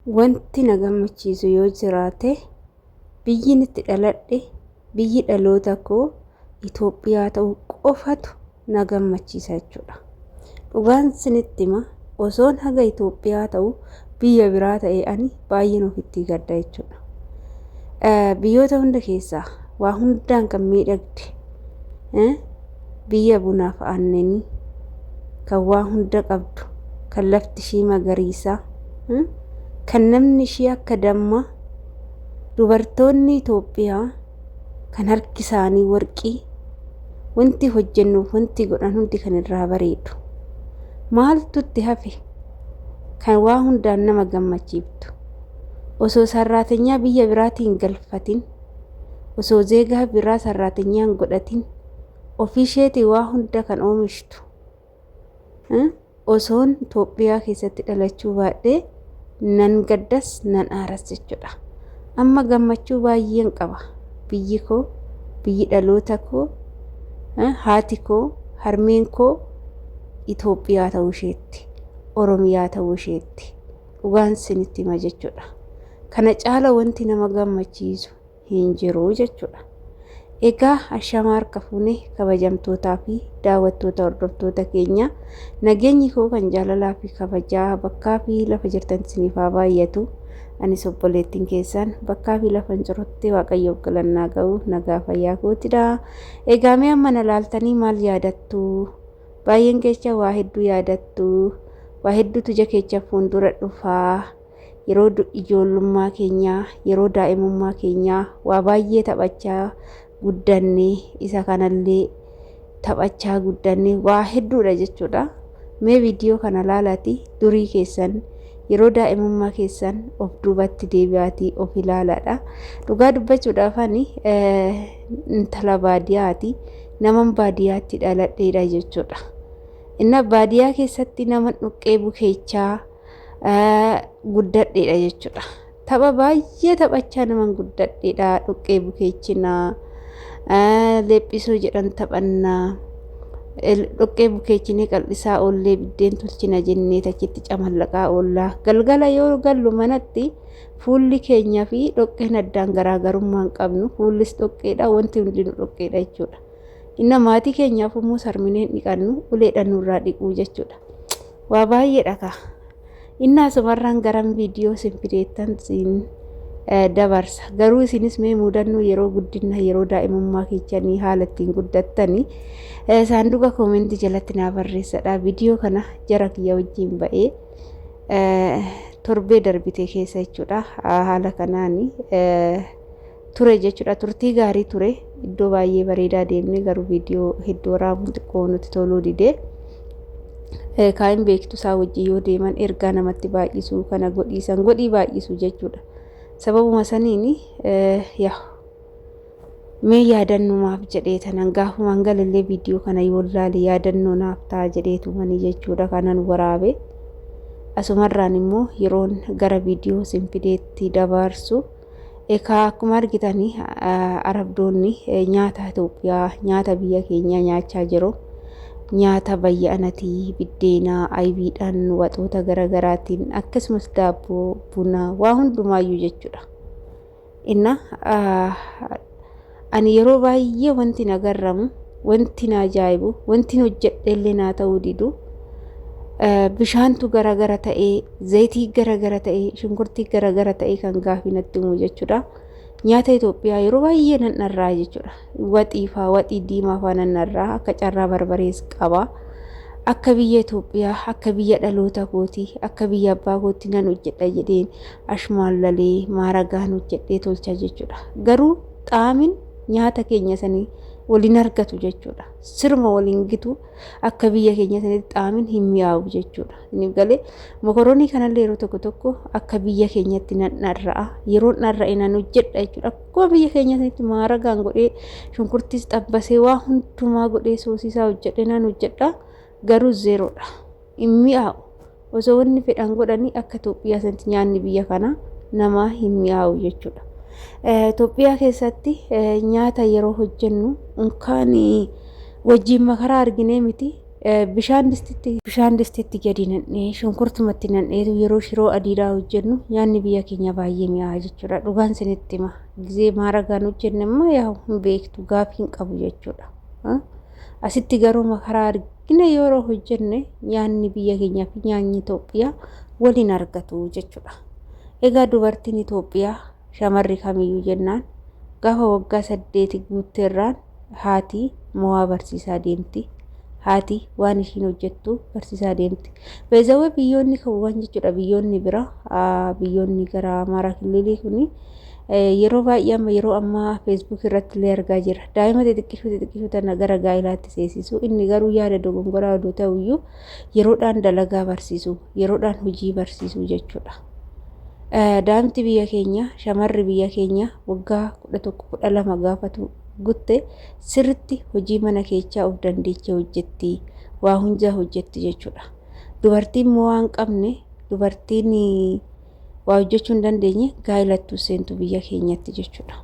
Wanti na gammachiisu yoo jiraate biyyin itti dhaladhe, biyyi dhaloota koo Itoophiyaa ta'uu qofatu na gammachiisa jechuudha. Dhugaan isinitti hima, osoon haga Itoophiyaa ta'u biyya biraa ta'ee ani baay'een ofitti gadda jechuudha. Biyyoota hunda keessaa waa hundaan kan miidhagde, biyya bunaaf aannanii, kan waa hunda qabdu, kan lafti ishii magariisaa, kan namni ishii akka dammaa, dubartoonni Itoophiyaa kan harki isaanii warqii, wanti hojjennuuf wanti godhan hundi kan irraa bareedu. Maaltu itti hafe kan waa hundaan nama gammachiiftu? Osoo sarraatenyaa biyya biraatiin galfatin, osoo zeegaa biraa sarraatenyaa hin godhatin, ofii isheetii waa hunda kan oomishtu. Osoon Itoophiyaa keessatti dhalachuu baadhee nan gaddas nan aaras jechuudha. Amma gammachuu baay'een qaba. Biyyi koo, biyyi dhaloota koo, haati koo, harmeen koo Itoophiyaa ta'uu isheetti, Oromiyaa ta'uu isheetti dhugaan isinitti hima jechuudha. Kana caala wanti nama gammachiisu hin jiru jechuudha. Egaa ashamaa harka fuune, kabajamtootaa fi daawwattoota hordoftoota keenya, nageenyi koo kan jaalalaa fi kabajaa bakkaa fi lafa jirtan isiniif haa baay'atu. Anis obboleettiin keessan bakkaa fi lafa hin jirutti Waaqayyoof galannaa ga'u nagaa fayyaa kootidha. Egaa mee amma na laaltanii maal yaadattu? Baay'een keessa waa hedduu yaadattu. Waa hedduutu ija keessa fuuldura dhufaa. Yeroo ijoollummaa keenyaa, yeroo daa'imummaa keenyaa waa baay'ee taphachaa guddanne, isa kanallee taphachaa guddanne, waa hedduudha jechuudha. Mee viidiyoo kana laalaati durii keessan, yeroo daa'imummaa keessan of duubatti deebi'aatii of ilaalaadha. Dhugaa dubbachuudhaaf ani intala baadiyyaati. Naman baadiyyaatti dhaladheedha jechuudha. Inna baadiyyaa keessatti nama dhoqqee bukeechaa guddadheedha jechuudha. Tapha baay'ee taphachaa naman guddadheedha. Dhoqqee bukeechinaa, leephisoo jedhan taphannaa. Dhoqqee bukeechinee qal'isaa oollee biddeen tolchina jennee achitti camallaqaa oollaa. Galgala yoo gallu manatti fuulli keenyaa fi dhoqqeen addaan garaagarummaa hin qabnu. Fuullis dhoqqeedha, wanti hundinuu dhoqqeedha jechuudha. Inna maatii keenyaaf immoo sarmineen dhiqannu uleedhaan nurraa dhiquu jechuudha. Waa baay'eedha kaa. Inni asumarraan garan viidiyoo isin fideettan siin dabarsa. Garuu isinis mee mudannoo yeroo guddina yeroo daa'imummaa keessanii haala ittiin guddattanii saanduqa koomentii jalatti naa barreessadha. Viidiyoo kana jara kiyya wajjin ba'ee torbee darbite keessa jechuudha. Haala kanaan ture jechuudha. Turtii gaarii ture. Iddoo baay'ee bareedaa deemne, garuu viidiyoo hedduu waraabuun xiqqoo nutti toluu didee. Kaan beektu isaa wajjin yoo deeman ergaa namatti baay'isu, kana godhiisan godhii baay'isu jechuudha. Sababuma saniin yaa mee yaadannumaaf jedhee tanan gaafumaan galallee viidiyoo kana yoo laale yaadannoo naaf ta'a jedheetumanii jechuudha kanan waraabe. Asumarraan immoo yeroon gara viidiyoo isin fideetti dabarsu. Egaa akkuma argitanii arabdoonni nyaata Itoophiyaa, nyaata biyya keenyaa nyaachaa jiru. Nyaata bayya'anatii, biddeenaa, aybiidhaan, waxoota garaagaraatiin, akkasumas daabboo, buna, waa hundumaayyuu jechuudha. Inna ani yeroo baay'ee wanti na garramu, wanti na ajaa'ibu, wanti hojjedhe illee naa ta'uu didu, bishaantu garagara ta'ee, zayitii garagara ta'ee, shunkurtii garagara ta'ee kan gaafii natti himu jechuudha. Nyaata Itoophiyaa yeroo baay'ee nan dharraa jechuudha. Waxii faa, waxii diimaa faa nan dharraa, akka carraa barbarees qaba. Akka biyya Itoophiyaa, akka biyya dhaloota kootii, akka biyya abbaa kootti nan hojjedha jedheen ashmaallalee maaragaan hojjedhee tolcha jechuudha. Garuu xaamin nyaata keenya sanii waliin argatu jechuudha. Sirma waliin gitu, akka biyya keenya sanitti xaamin hin mi'aawu jechuudha. Inni galee mokoroonii kanallee yeroo tokko tokko akka biyya keenyatti nan dharra'a. Yeroo dharra'e nan hojjedha jechuudha. Akkuma biyya keenya sanitti maaragaan godhee, shunkurtiis xabbasee, waa hundumaa godhee, soosiisaa hojjedhee nan hojjedha. Garuu zeeroodha. Hin mi'aawu. Osoo wanni fedhan godhanii akka Itoophiyaa sanitti nyaanni biyya kanaa namaa hin mi'aawu jechuudha. Itoophiyaa keessatti nyaata yeroo hojjennu unkaan wajjin makaraa arginee miti. Bishaan distitti bishaan distitti gadi nan'ee shunkurtumatti nan'eetu yeroo shiroo adiidhaa hojjennu nyaanni biyya keenya baay'ee mi'aawa jechuudha. Dhugaan isinitti hima. Gizee maaragaan hojjenne immoo yaa hin beektu, gaafii hin qabu jechuudha. Asitti garuu makaraa argina yeroo hojjenne nyaanni biyya keenyaa fi nyaanni Itoophiyaa waliin argatu jechuudha. Egaa dubartiin Itoophiyaa shamarri kamiyyuu jennaan gaafa waggaa 8 guutteerraan haati mo'aa barsiisaa deemti. Haati waan ishiin hojjettu barsiisaa deemti. Beezawee biyyoonni kan jechuudha, biyyoonni bira, biyyoonni gara Amaaraa Kililii kuni yeroo baay'ee amma yeroo ammaa Facebook irratti illee argaa jira. Daa'ima xixiqqishuu xixiqqishuu tana gara gaa'ilaatti seesisu. Inni garuu yaada dogongoraa oduu ta'uyyuu yeroodhaan dalagaa barsiisu, yeroodhaan hojii barsiisu jechuudha. Daa'imti biyya keenya, shamarri biyya keenya waggaa 11, 12 gaafatu gutte sirritti hojii mana keechaa of dandeechee hojjetti, waa hundaa hojjetti jechuudha. Dubartiin immoo waan qabne, dubartiin waa hojjechuu hin dandeenye gaa'ilattuu seentu biyya keenyatti jechuudha.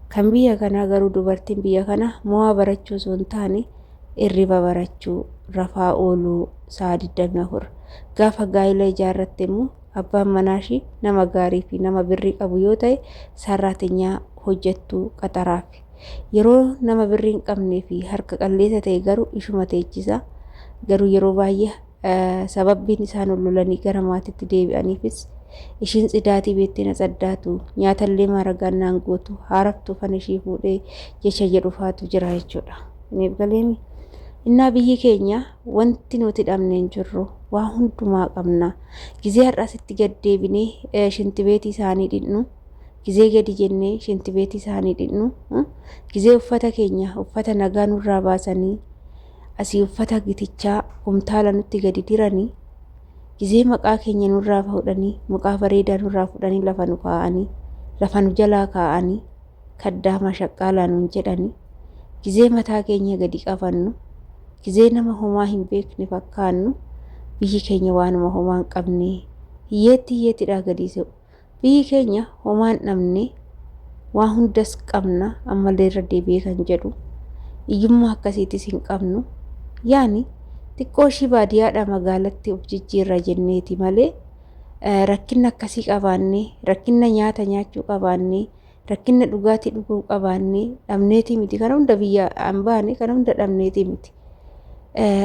Kan biyya kanaa garuu dubartiin biyya kanaa mo'aa barachuu osoo hin taane hirriba barachuu, rafaa ooluu sa'a 24. Gaafa gaa'ila ijaarratte immoo abbaan manaa ishii nama gaarii fi nama birrii qabu yoo ta'e sarraatinyaa hojjettuu qaxaraaf. Yeroo nama birrii hin qabnee fi harka qalleessa ta'e garuu ishuma teechisa. Garuu yeroo baay'ee sababbiin isaan ol lolanii gara maatiitti deebi'aniifis ishiin tsidaatii beektee na tsaddaatu, nyaatallee maaragaan naan gootu, haaraftuu fan ishii fuudhee jecha jedhu faatu jira jechuudha. Isiniif galeemi? Innaa biyyi keenya wanti nuti dhabne hin jirru, waa hundumaa qabna. Gizee har'aasitti gad deebinee shintibeetii isaanii dhidhnu, gizee gadi jennee shintibeetii isaanii dhidhnu, gizee uffata keenya uffata nagaa nurraa baasanii asii uffata gitichaa kumtaala nutti gadi diranii, gizee maqaa keenya nurraa fuudhanii, maqaa bareedaa nurraa fuudhanii lafa nu kaa'anii, lafa nu jalaa kaa'anii kaddaama shaqqaalaa nuun jedhanii, gizee mataa keenya gadi qabannu, gizee nama homaa hin beekne fakkaannu, biyyi keenya waanuma homaa hin qabne, hiyyeetti hiyyeettidhaa gadi se'u. Biyyi keenya homaa hin dhabne, waa hundas qabna. Ammallee irra deebi'ee kan jedhu, hiyyummaa akkasiitis hin qabnu. Yaani xiqqoo ishii baadiyyaadhaa magaalatti of jijjiirra jenneeti malee rakkinna akkasii qabaannee, rakkinna nyaata nyaachuu qabaannee, rakkinna dhugaatii dhuguu qabaannee dhabneetii miti. Kana hunda biyya an baane kana hunda dhabneetii miti.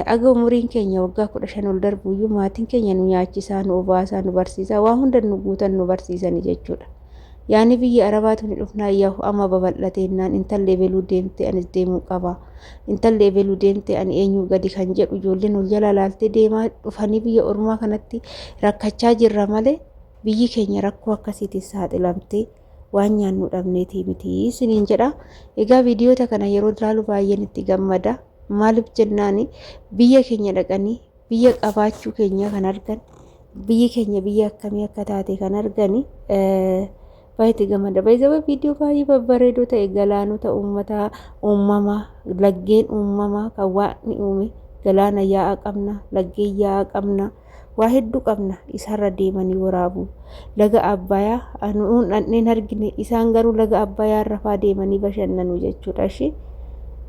Aga umuriin keenya waggaa 15 ol darbuyyuu maatiin keenya nu nyaachisaa, nu obaasaa, nu barsiisaa, waa hunda nu guutan, nu barsiisani jechuudha. Yaani biyya Arabaatu ni dhufnaa yahu amma babal'ateennaan intalli ebeluu deemte anis deemuu qaba. Intalli ebeluu deemte ani eenyuu gadi kan jedhu ijoolleen ol jalaa laaltee deemaa dhufanii biyya ormaa kanatti rakkachaa jirra malee biyyi keenya rakkoo akkasiitiin saaxilamtee waan nyaannu dhabneetii miti isiniin jedha. Egaa viidiyoota kana yeroo ilaalu baay'een itti gammada. Maaliif jennaani, biyya keenya dhaqanii biyya qabaachuu keenya kan argan, biyyi keenya biyya akkamii akka taate kan argani baay'ee itti gammada. Baay'ee viidiyoo baay'ee babbareedoo ta'e, galaanota uummataa uumamaa, laggeen uumamaa kan waaqni uume, galaana yaa'aa qabna, laggeen yaa'aa qabna, waa hedduu qabna, isarra deemanii waraabu. Laga Abbayaa anuun dhandheen argine, isaan garuu laga Abbayaa irra faa deemanii bashannanu jechuudha ishee.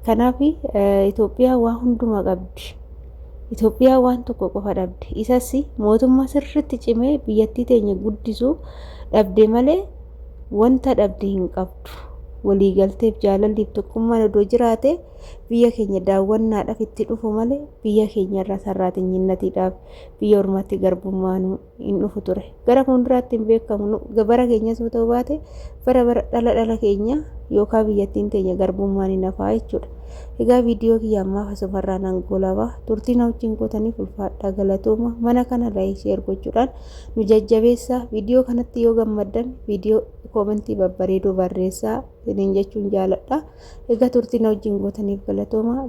Kanaaf Itoophiyaa waa hundumaa qabdi. Itoophiyaa waan tokko qofa dhabde. Isas mootummaa sirriitti cimee biyyattii teenya guddisuu dhabde malee wanta dhabde hin qabdu. Waliigalteef jaalalliif tokkummaan odoo jiraate biyya keenya daawwannaadhaaf itti dhufu malee biyya keenya irraa sarraatinyinatiidhaaf biyya ormaatti garbummaan hin dhufu ture. Gara fuulduraatti hin beekamu, bara keenyas yoo ta'u baate bara bara dhala dhala keenya yookaan biyyattiin teenya garbummaan hin hafaa jechuudha. Egaa viidiyoo kiyya ammaaf asumarraa nan goolaba. Turtii na wajjin gootaniif ulfaadhaa, galatooma. Mana kana like, share gochuudhaan nu jajjabeessaa. Viidiyoo kanatti yoo gammaddan viidiyoo koomentii babbareedoo barreessaa isiniin jechuun jaaladha. Egaa turtii na wajjin gootaniif galatooma.